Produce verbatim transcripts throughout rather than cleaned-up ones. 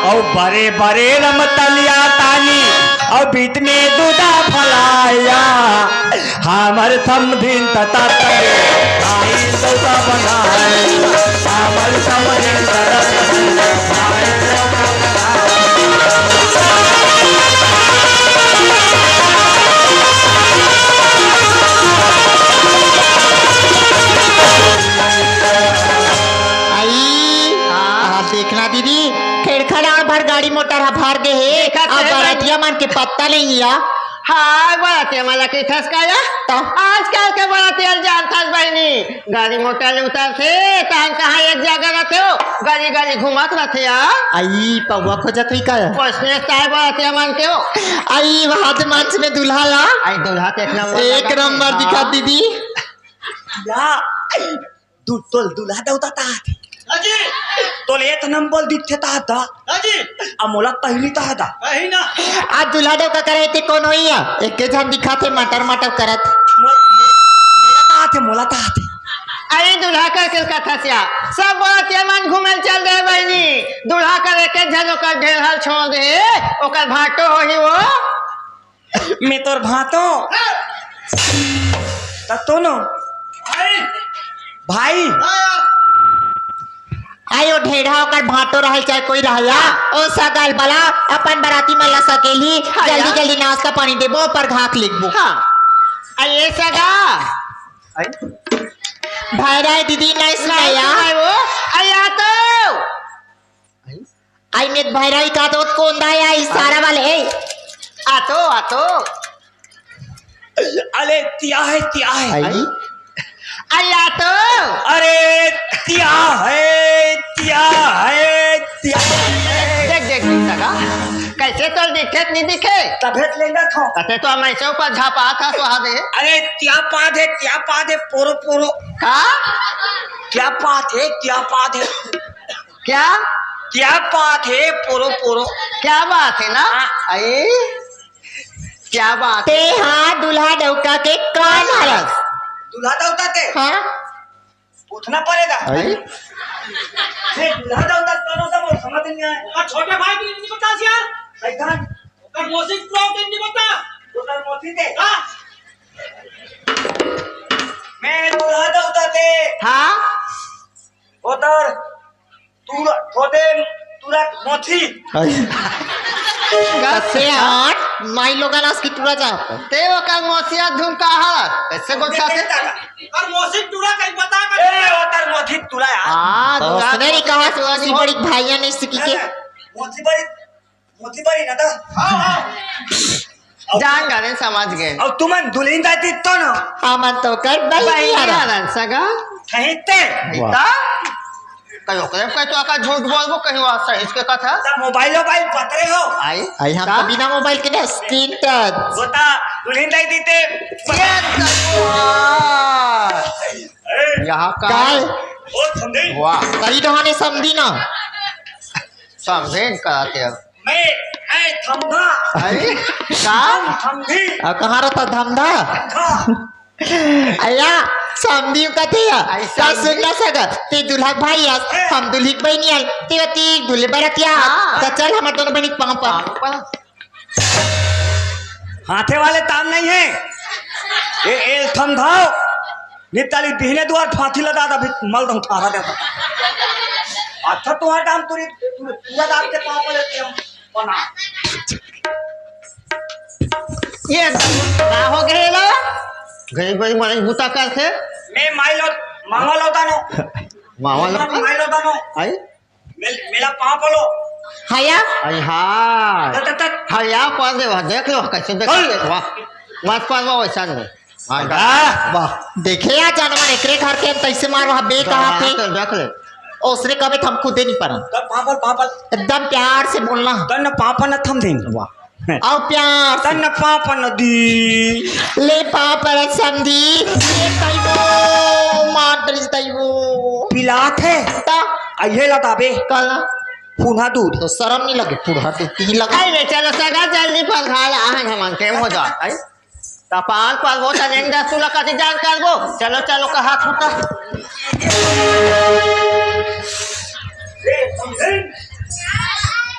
अउ बड़े बड़े रमतलिया तानी, अउ बीच में दूधा फलाया। हमर समधिन तता तरे, आई सौदा बनाए। हमर समधिन तता तरे, आई सौदा बनाए। आई, हाँ। आ, देखना दीदी, खेड़खड़ाड़ भर गाड़ी मोटर ह भर दे हे, देखत अब हे बरतिया मन के पत्ता नहीं या। हाँ, बरतिया मन ला कहिथस का या? त? आजकल के बरतिया ल जानथस बहिनी, गाड़ी मोटर ले उतरथे, तहन कहाँ एक जगह रथे हो, गली गली घूमत रथे या। आई, पौवा खोजत हुई का? पोसने ताय बरतिया मन के हो। आई, वहाँ तो मंच में दूल्हा ला। आई, दूल्हा तो एक नंबर एक लगा। नंबर दिखा हाँ। दीदी। या, दू-, तोल दूल्हा देवता तात। हाँ जी। तोल एक नंबर दिखते तात दा। हाँ जी। आ मोला पहिली तात दा। वही ना। आ दूल्हा देवता करे ते कौन होई या? एके झन दिखाथे मटर मटर करत। मो-, मो-, मोला तात हे, मोला तात हे। अरे दूल्हा कर के कथा सिया। सब बरतिया मन घूमे ल चल दे बहिनी। दूल्हा कर एके झन ओकर ढेर हल छोड़ दे। ओकर भाटो होही वो। मैं तोर भांतो। त तोनो। भाई। भाई। आयो ढेढ़ा ओकर भांटो रहल चाहे कोई रहया। ओ सगा ल बला अपन बराती मन ला सकेली। हाँ जल्दी यार। जल्दी नाश्ता पानी देबो पर घाक लिखबो। हाँ। आ ये सगा। आई। भैरा दीदी नहीं सुनाया। नहीं सुनाय वो। आ या तो। आई। आई में भैरवी का तो कोंदा या इशारा वाले, ए। आ तो, आ तो। अरे, तिया है, तिया है। आई? आई, आ तो। अरे, तिया है, तिया है, तिया है। देख, देख, देख, सगा। कैसे तो दिखे, नहीं दिखे? तभे त लेंदा थो। अते तो हम ऐसे ऊपर झापा था, तो आ दे। अरे, तिया पाद है, तिया पाद है, पोरो, पोरो। का? क्या पाद है, क्या पाद है? क्या? क्या बात है, पोरो पोरो? क्या बात है ना? हाँ। अरे, क्या बात ते है? हाँ, दूल्हा डौका के कान हरस। दूल्हा डौका ते? हाँ। पूछना पड़ेगा। अरे? ये दूल्हा डौका कौन होता, वो समझ नहीं आया। और छोटे भाई को नहीं बता यार। कैसा? ओकर मौसी को नहीं बता। ओकर मौसी ते? हाँ। मैं दूल्हा डौका ते। हाँ। ओतर तुरा, थोदे तुरा मोथी। कसे आठ माई लोगन आस की तुरा जा। ते ओकर मोसिया धुन का हालत? कैसे गोठा से? और मोसी टूरा कहीं पता कर। ए, ओकर मोथी तुरा यार। हाँ, तो दुरा उसने भी कहा, मोसी टूरा सी नहीं बड़ी हो। भाइया नहीं सीखी के। ए, मोथी बड़ी मोती बारी ना था। हाँ, हाँ। जान गए, समझ गए। अब तुमन दुल्हन दाई तो ना। हमन तो कर बहिनी बहिनी हरन। हरन सगा। ठहिते। वाह। ता? कहीं ओकरे में कहीं तो आका झूठ बोलबो, कहीं वो सही इसके कथा। सब मोबाइल, मोबाइल पतरे हो। आई। आई हम का? तो बिना मोबाइल के ना, स्क्रीन टच। बता, दुल्हन दाई दीते। ये तो वाह। ए। यहाँ का काल। ओ समधी। वाह। कहीं तो हने समधी ना। समधी कराते अब। मैं, मैं थमधा। अरे, का? थम-, थमधी। आ, कहाँ रहता धमधा? थमधा। अया, समधी कथे या? आई का समधी। सुन ना सका? ते दुल्हा भाई आस, ए। हम दुल्ही बहिनी आल, ते वती दुल्हे बरतिया। हाँ। तो चल, हमर दोनों बहिनी पाँव पर। पाँव पर। हाथे वाले ताम नहीं है। ए, ए, थमधाओ। निताली बिहने दुआर फांसी लगा दा, अभी मल दम ठारा देता। अच्छा, तुम्हारा काम पूरी, पूरा दाब के पाँव पर लेते हम। बना। ये ना हो गए ला। गए, गए, मने बूता करथे। मैं माई लो, मामा लोता नो। मामा लो। माई लोता नो। आई? मेल-, मेला पाँव पलो। हया? आई हाय। तत, तत। हया, पास दे, वाह, देख लो, कैसे देख चल। लो, वाह। वाह, पास, वाह, वैसा नहीं। हाँ, वाह। वाह। देखे या जानवर, एकरे घर के हम तैसे मार, वहाँ बे कहाँ थे? देख ले, देख ले। ओसरे कबे त हम खुदे नहीं परन। तब पाँव पल, पाँव पल। एकदम प्यार से बोलना। तन पाँव पल न थम देंगे। वाह। अउ प्यार से। तन पाँव पल न दी। ले पाँव पल समधी। ये तैवो, मार डरिस तैवो। पिलात है। ता। अइहे लताबे। कला। पुनः दूध। तो शर्म नहीं लगे, पुनः दूध नहीं लगे। अरे चलो सगा जल्दी पल खा ला, आहन हमन के हो जात है। त पाँव पल वो तनेंग दस तुला कति जान करबो। चलो, चलो, का हाथ उठा। ए, समधिन।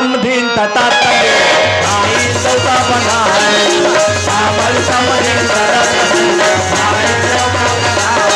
समधिन तता तरे, आई तो का बना है, हमर समधिन तता तरे, आई तो का बना है।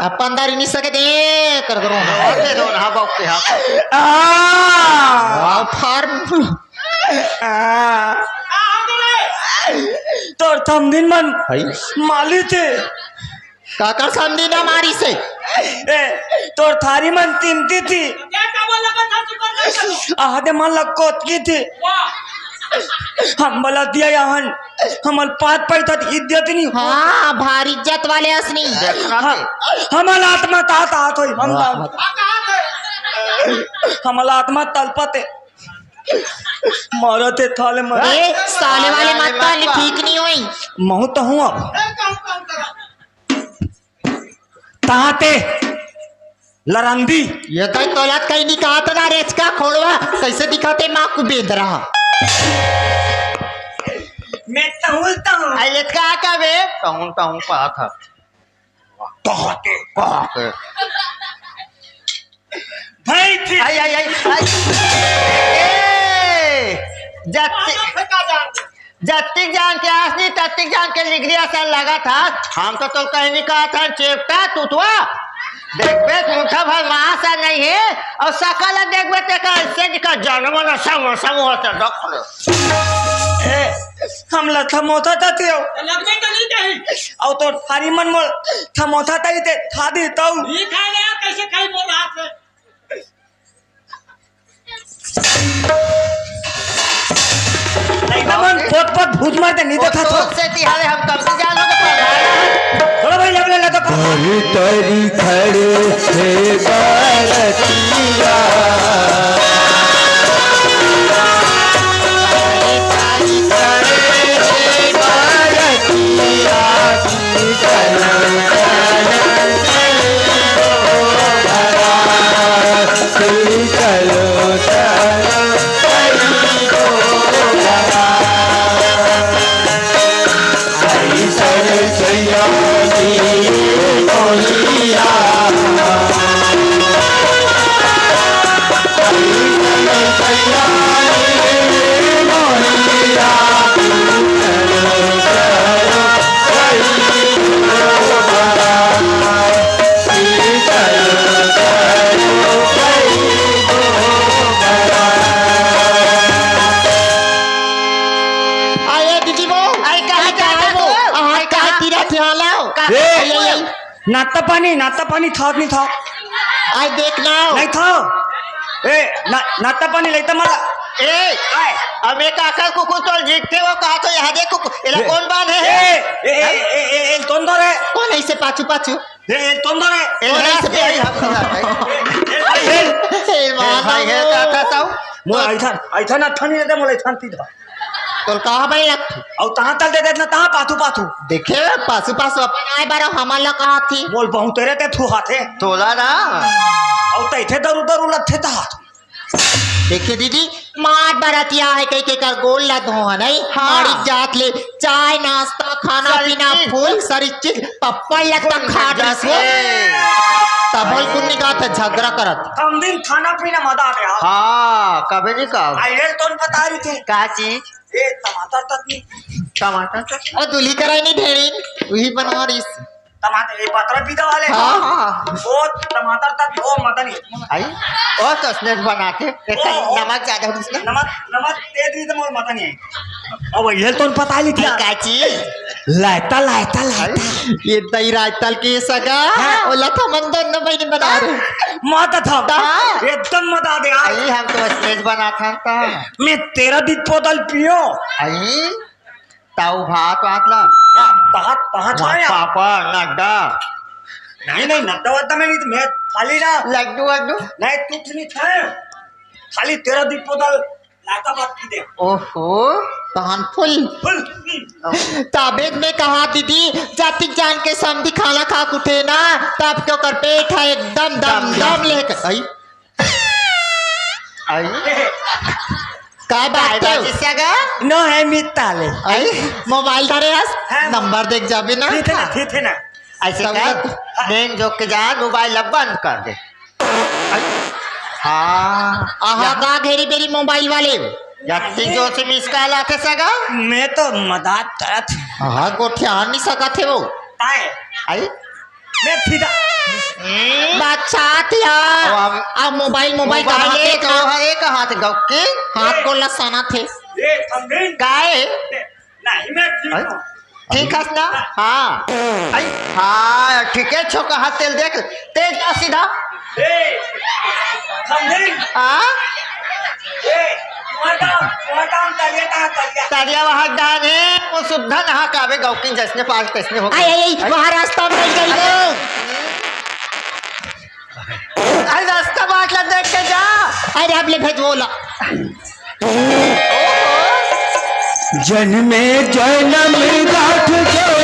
अपन दारी नि सके दे कर करो। ओके, दो ना बाप के हाथ। आ, आ, फार्म। आ। तोर समधिन मन हई। माली थे। काकर समधिन मारी से? ए, तोर थारी मन तिमती थी। आहदे मन ला कोतकी थी। हम बला दिया याहन, हमल पात पैसा इज्जत नहीं। हाँ, भारी इज्जत वाले असनी। हाँ, हमल आत्मा तात आत होई, हम वाह। हमल आत्मा तलपते। मरत हे थाले मर। ए, साले वाले मत कर, ठीक नहीं होई। महू तो हूँ अब। ताते लरंदी। ये तो तोला कहीं नहीं कहा था ना, रेचका खोड़वा, कैसे दिखाते माँ को बेंदरा। मैं तहुल तहुल। आ, ये का का बे? तहुल तहुल कहा था। कहते, कहते। भाई थी। आई, आई, आई, आई। ए, जाते। जत्तिक जान के आस नहीं, तत्तिक जान के लिगरी असन लगत हस। हम तो तोर कहीं नहीं कहत हन, चेपटा तुतवा। देखबे, मुठा भर मांस ह नहीं हे, अउ सकल ह देखबे, तेकर अइसे निकर जनम न समो समो होत, देख ले। ए, हमला थमोथा तती हो। लगबे तो नहीं कहीं। अउ तोर थारी मन मोल थमोथा तई ते था दी तऊ। नहीं खाए ना, कैसे खाई मोर हाथ से? एकदम मन पोत पोत भूत मार दे, नहीं देखा तो। से तिहारे हम कब से जानो तो पढ़ा। थोड़ा भाई, लगले लगा पढ़ा। तरी तरी खड़े हे बरतिया। अरे दीदी वो, अरे कहाँ अरे जाता कहाँ वो? वो? अरे अरे कहाँ कहाँ? तीरा थे हालाओ? कहाँ? ए! अरे, अरे, अरे। नाता पानी, नाता पानी था कि नहीं था? आई देख ना। नहीं था। ए, ना, नाता पानी लेता मला। ए, काय? अब एक आकर कुकुर तो जीतते वो कहा तो यहाँ देख कुकुर, एला ए, कौन बांध है? ए, ए, ए, हैं? ए, ए, ए, कौन दो रे? कौन है इसे पाछू पाछू? ए, ए, कौन दो रे? ए, कौन है इसे ए, पाछू? हम तो जाते हैं। ए, ए, ए, ए, ए, भाई है, बाबू। का था ताऊ? मोला ऐसा, ऐसा ना थानी रहता, मोला ऐसा पीता। तोर कहाँ बने लगथे? अउ तहाँ तल दे देत ना, तहाँ पाथू पाथू। देखे, पासू पासू अपन आए बार हमन ला कहा थी। मोल बहुते रे ते थू हाथे। तोला ना। अउ तैथे दरू दरू लथे तहाँ। देखे दीदी, मार बरतिया है कई के कर गोल ला धोहा नहीं। हाँ। मारी जात ले चाय, नाश्ता, खाना, सरी पीना, चीज। फूल, सरी चीज, पप्पा ला तक खा गोल रही। ए। तब बोल कुन निकात है झगड़ा करत। कम दिन खाना पीना मजा आ गया। हाँ, कभी नहीं कब। आइए तो पता रही थे। का चीज? ए, टमाटर चटनी। टमाटर चटनी? ओ, दुल्ही कराई नहीं ढेरी, वही बनवा रही। टमाटर, ये पतरा पीता वाले। हाँ, हाँ। वो टमाटर तक वो मदन ही। आई? ओ, तो उसने बना के, एक ओ, ओ। नमक ज्यादा हो उसमें। नमक, नमक तेज नहीं तो मोर मदन ही। अब ये तो पता नहीं क्या? आई, का चीज? लायता, लायता, लायता। ये दही रायतल के सगा, हाँ। ओला तो मन दोनों बहिनी बना रहे। माता था। हाँ। एकदम मजा आ गया। आई, हम तो स्टेज बना था। मैं तेरा दिन पोदल पियो। आई? ताऊ भात वात ला। ना, भात, भात वात खाया। पापड़, नड्डा। नहीं, नहीं, नड्डा वड्डा में नहीं, तो मैं खाली ना। लड्डू वड्डू? नहीं, तू तो नहीं खाया। खाली तेरा दिन पोदल लाता बात की दे। ओहो, तहन फुल। फुल। ताबेद में कहा दीदी, जातिक जान के समधी खाना खा के उठे ना, तब के ओकर पेट है एकदम दम, दम, दम। दम लेके। आई? आई? का बात काय है? बात है सगा? नो है मिताले। आई? मोबाइल धरे हस? हाँ। नंबर देख जाबे ना। ठीक है ना, ठीक है ना। ऐसे तब कर, तक मेन जो के जा, मोबाइल अब बंद कर दे। हाँ। आहा, या का घेरी बेरी मोबाइल वाले? जत्ती जोर से मिस कॉल आथे सगा? मैं तो मदद करत। हाँ, गोठिया नहीं सकत है वो। काय? आई? मैं सीधा। हम्म। बात चाहत या। अब, अब मोबाइल, मोबाइल का मोबाइल हाथ एक देखा। हाथ, एक हाथ गौकी। हाथ को लसाना थे। ये समझे? काय? नहीं, मैं ठीक हैं? हूँ। ठीक हस ना? हाँ। आई, हाँ, ठीक है, छोका हाथ तेल देख, तेज ना सीधा। ए, समझे? हाँ? ए, तुम्हारा काम, तुम्हारा काम करिए, कहाँ करिए? तरिया वहाँ डाल है, वो सुद्धा नहा कावे गौकिन जैसने पास तैसने हो गए। आई, आई, आई, वहाँ रास्ता में मिल गई वो। अरे रास्ता बाटला देख के जा। अरे अब ले भेज बोला। जन्मे जन्म गांठ जो